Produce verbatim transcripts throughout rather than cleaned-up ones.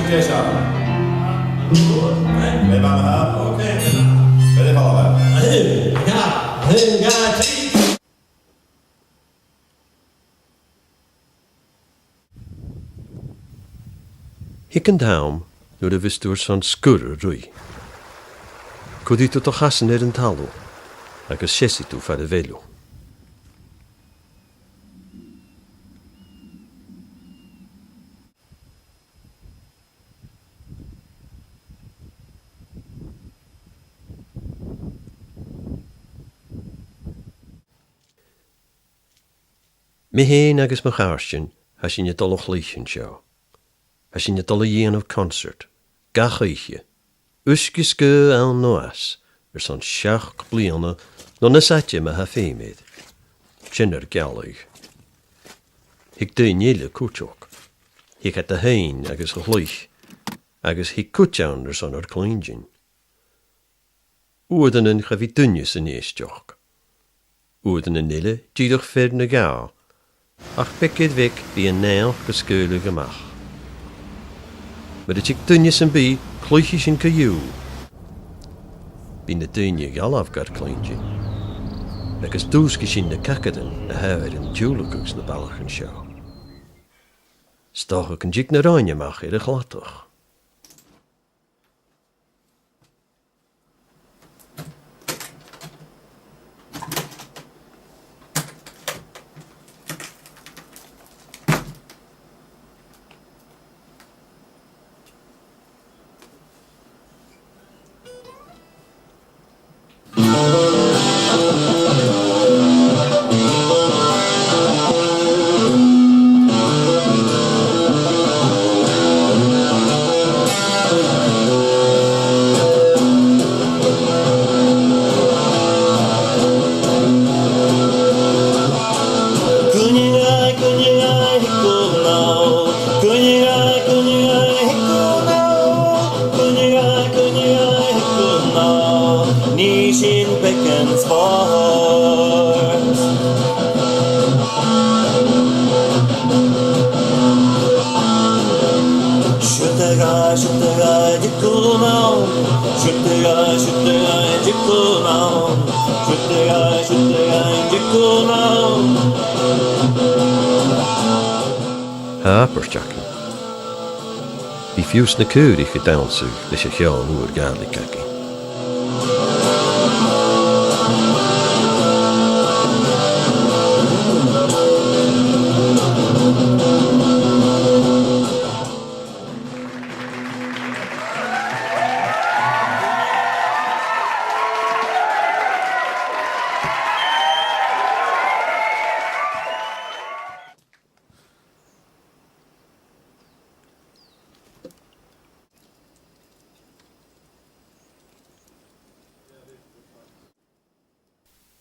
Yes, sir. Hey, ma'am, huh? Okay. Very well, ma'am. Hey, yeah. Hey, yeah, three. Thig an t-àm nuair a bhios tu airson sgur a ruith. Cuiridh tu do chasan air an talamh agus seasaidh tu far a bheil thu. Mi fhèin agus mo chàirdean, tha sinn a' dol a chluich an seo. Tha sinn a' dol a dhèanamh concert, gach oidhche, uisge is gaoth ann no às, airson seachd bliadhna, no nas fhaide ma tha feum air. Sin ar gealladh. Thig daoine eile cuideachd. Thig iad fhèin agus a chluich, agus thig cuid ann airson ar cluinntinn. Uaireannan cha bhi duine san èisteachd. Uaireannan eile, dìreach fear no dhà, ach beag air bheag bidh an naidheachd a' sgaoileadh a-mach. Mura tig duine sam bith, cluichidh sinn co-dhiù. Bidh na daoine a' dealbh gar cluinntinn, agus dùisgidh sinn na cagairean a tha air an tiodhlacadh sna ballachan seo. 'S dòcha gun tig na ròin a-mach air a' chladach. Cuine, cuine, hic gu no. Cuine, cuine, hic gu no. Cuine, cuine, hic gu no. Nì sinn beagan spòrs. Siud a ghabh, siud a ghabh, hic gu no. Siud a ghabh, siud a ghabh, hic gu no. Siud a ghabh, siud a ghabh, hic gu no. Tha abairt againn. Bidh fiù 's na caoraich a' dannsa leis a' cheòl ùr Ghàidhlig againn.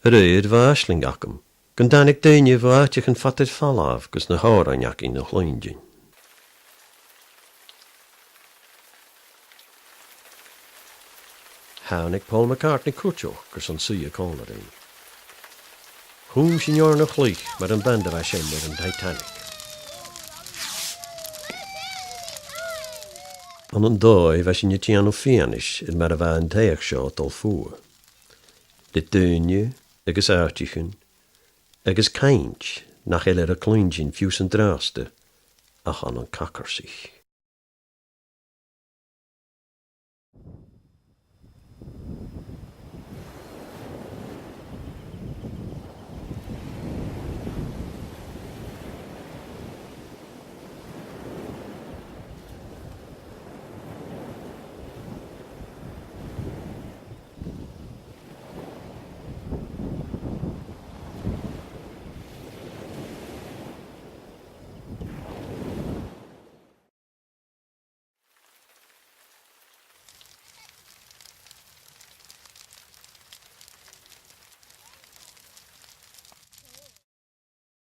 A-raoir bha aisling agam gun tàinig daoine bho àiteachan fada air falbh gus na h-òrain againn a chluinntinn. Thàinig Paul McCartney cuideachd gus an suidhe còmhla rinn. Chùm sinn oirnn a chluich mar am band a bha sin air an Titanic. Ann an dòigh bha sinn a' dèanamh fianais air mar a bha an taigh seo a' dol fodha. Le daoine agus àiteachan agus cainnt nach eil air a cluinntinn fiù 's an-dràsta ach ann an cacarsich.